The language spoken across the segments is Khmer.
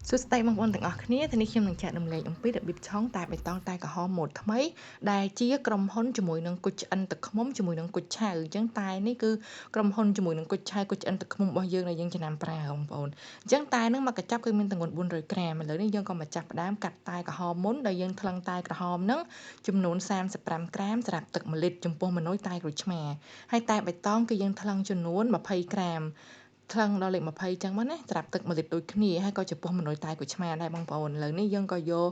សួស្តីបងប្អូនទាំងអស់គ្នាថ្ងៃនេះខ្ញុំនឹងចែករំលែកអំពីរបៀបឆុងតែបៃតងតែក្រហមម៉ូតថ្មីដែលជាក្រុមហ៊ុនជាមួយនឹងគុជឆ្អិនទឹកឃ្មុំជាមួយនឹងគុជឆៅអញ្ចឹងតែនេះគឺក្រុមហ៊ុនជាមួយនឹងគុជឆៅគុជឆ្អិនទឹកឃ្មុំរបស់យើងដែលយើងចំណាំប្រើបងប្អូនអញ្ចឹងតែនឹងមកកញ្ចប់គឺមានទម្ងន់400ក្រាមឥឡូវនេះយើងក៏មកចាប់ផ្ដើមកាត់តែក្រហមមុនដែលយើងថ្លឹងតែក្រហមនឹងចំនួន35ក្រាមសម្រាប់ទឹក1លីត្រចំពោះមនុយតែក្រូចឆ្មាហើយតែបៃតងគឺយើងថ្លឹងចំនួន20ក្រាមថ្លឹងដល់លេខ20ចឹងមកណាត្រាប់ទឹក1លីត្រដូចគ្នាហើយក៏ចំពោះមនុយតែក្រូចឆ្មាដែរបងប្អូនឥឡូវនេះយើងក៏យក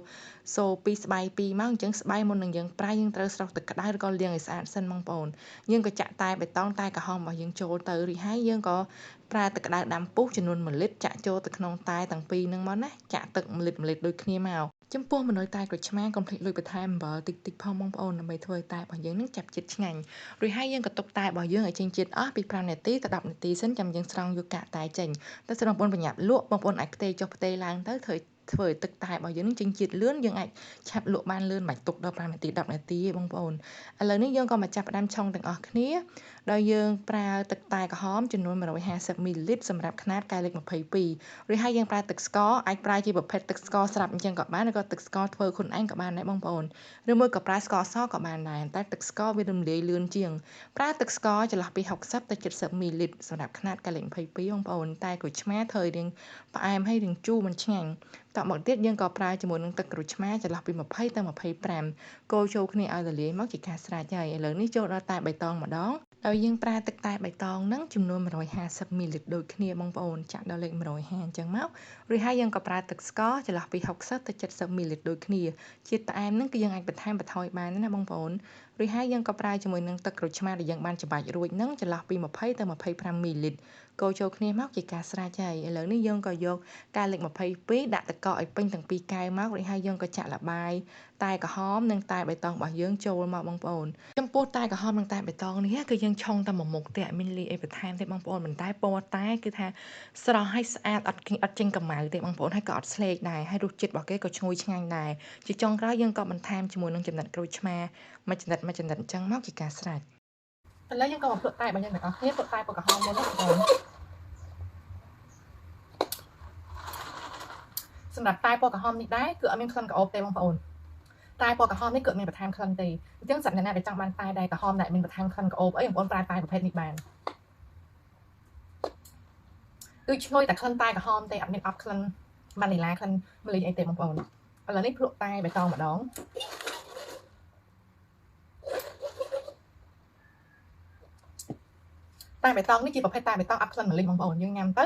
សូ2ស្បៃ2មកអញ្ចឹងស្បៃមុននឹងយើងប្រើយើងត្រូវស្រុះទឹកក្តៅឬក៏លាងឲ្យស្អាតសិនបងប្អូនយើងក៏ចាក់តែបៃតងតែក្រហមរបស់យើងចូលទៅរួចហើយយើងក៏ប្រើទឹកក្តៅដាំពុះចំនួន1លីត្រចាក់ចូលទៅក្នុងតែទាំងពីរហ្នឹងមកណាចាក់ទឹក1លីត្រ1លីត្រដូចគ្នាមកចំពោះមនុយតែក្រូចឆ្មាកុំភ្លេចលួចបន្ថែមអំបិលតិចតិចផងបងប្អូនដើម្បីធ្វើឲ្យតែរបស់យើងនឹងចាប់ជាតិឆ្ងាញ់រួចហើយយើងក៏ទុកតែរបស់យើងឲ្យចេញជាតិអស់ពី5នាទីទៅ10នាទីសិនចាំយើងស្រង់យកកាកតែចេញតែសិនបងប្អូនប្រញាប់លក់បងប្អូនអាចផ្ទេចុះផ្ទេឡើងទៅធ្វើឲ្យទឹកតែរបស់យើងនឹងចេញជាតិលឿនយើងអាចឆាប់លក់បានលឿនមិនទុកដល់5នាទី10នាទីទេបងប្អូនឥឡូវនេះយើងក៏មកចាប់ផ្ដើមឆុងទាំងអស់គ្នាដោយយើងប្រើទឹកតែក្រហមចំនួន150មីលីលីត្រសម្រាប់ខ្នាតកែវលេខ22រួចហើយយើងប្រើទឹកស្ករអាចប្រើជាប្រភេទទឹកស្ករស្រាប់អញ្ចឹងក៏បានឬក៏ទឹកស្ករធ្វើខ្លួនឯងក៏បានដែរបងប្អូនឬមួយក៏ប្រើស្ករសក៏បានដែរតែទឹកស្ករវារំលាយលឿនជាងប្រើទឹកស្ករចន្លោះពី60ទៅ70មីលីលីត្រសម្រាប់ខ្នាតកែវលេខ22បងប្អូនតែក្រូចឆ្មាធ្វើឲ្យរាងផ្អែមហើយរាងជូរមិនឆ្ងាញ់តមកទៀតយើងក៏ប្រើជាមួយនឹងទឹកក្រូចឆ្មាចន្លោះពី20ទៅ25កូរចូលគ្នាឲ្យរលាយមកជាការស្រេចហើយឥឡូវនេះចូលដល់តែបៃតងម្ដងដោយយើងប្រើទឹកតែបៃតងហ្នឹងចំនួន150មីលីលីត្រដូចគ្នាបងប្អូនចាក់ដល់លេខ150អញ្ចឹងមករួចហើយយើងក៏ប្រើទឹកស្ករចន្លោះពី60ទៅ70មីលីលីត្រដូចគ្នាជាតិផ្អែមហ្នឹងគឺយើងអាចបន្ថែមបន្ថយបានណាបងប្អូនរួចហើយយើងក៏ប្រើជាមួយនឹងទឹកក្រូចឆ្មាដែលយើងបានច្របាច់រួចហ្នឹងចន្លោះពី20ទៅ25មីលីលីត្រកូរចូលគ្នាមកជាការស្រេចហើយឥឡូវនេះយើងក៏យកកែវលេខ22ដាក់ទឹកកកឲ្យពេញទាំងពីរកែវមករួចហើយយើងក៏ចាក់ល្បាយតែក្រហមនិងតែបៃតងរបស់យើងចូលមកបងប្អូនចំពោះតែក្រហមនិងតែបៃតងនេះគឺយើងឆុងតែមួយមុខទេអត់មានលាយអីបន្ថែមទេបងប្អូនប៉ុន្តែពណ៌តែគឺថាស្រស់ហើយស្អាតអត់ចេញកម្ៅទេបងប្អូនហើយក៏អត់ស្លេកដែរហើយរសជាតិរបស់គេក៏ឈ្ងុយឆ្ងាញ់ដែរជាចុងក្រោយយើងក៏បន្ថែមជាមួយនឹងចំណិតក្រូចឆ្មាមួយចំណិតមួយចំណិតអញ្ចឹងមកជាការស្រេចឥឡូវយើងក៏មកភ្លក់តែរបស់យើងទាំងអស់គ្នាភ្លក់តែពណ៌ក្រហមមុនណាបងប្អូនសម្រាប់តែពណ៌ក្រហមនេះដែរគឺអត់មានក្លិនក្រអូបទេបងប្អូនតែពណ៌ក្រហមនេះគឺអត់មានបន្ថែមក្លិនទេអញ្ចឹងសម្រាប់អ្នកណាដែលចង់បានតែដែលក្រហមដែលមានបន្ថែមក្លិនក្រអូបអីបងប្អូនប្រើតែប្រភេទនេះបានគឺឈ្ងុយតែក្លិនតែក្រហមទេអត់មានអប់ក្លិនវ៉ានីឡាក្លិនម្លិះអីទេបងប្អូនឥឡូវនេះភ្លក់តែបៃតងម្ដងតែបៃតងនេះជាប្រភេទតែបៃតងអត់ក្លិនម្លិះបងប្អូនយើងញ៉ាំទៅ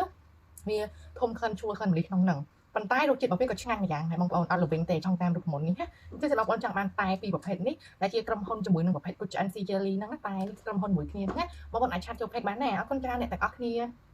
វាធំក្លិនឈួលក្លិនម្លិះក្នុងហ្នឹងប៉ុន្តែរសជាតិរបស់វាក៏ឆ្ងាញ់ម្យ៉ាងដែរបងប្អូនអត់ល្វីងទេឆុងតាមរូបមន្តនេះណាអញ្ចឹងបងប្អូនចង់បានតែពីរប្រភេទនេះដែលជាក្រុមហ៊ុនជាមួយនឹងប្រភេទគុជ NC Jelly ហ្នឹងណាតែនេះក្រុមហ៊ុនមួយគ្នាហ្នឹងណាបងប្អូនអាចឆាតចូល page បានណាអរគុណច្រើនអ្នកទាំងអស់គ្នា។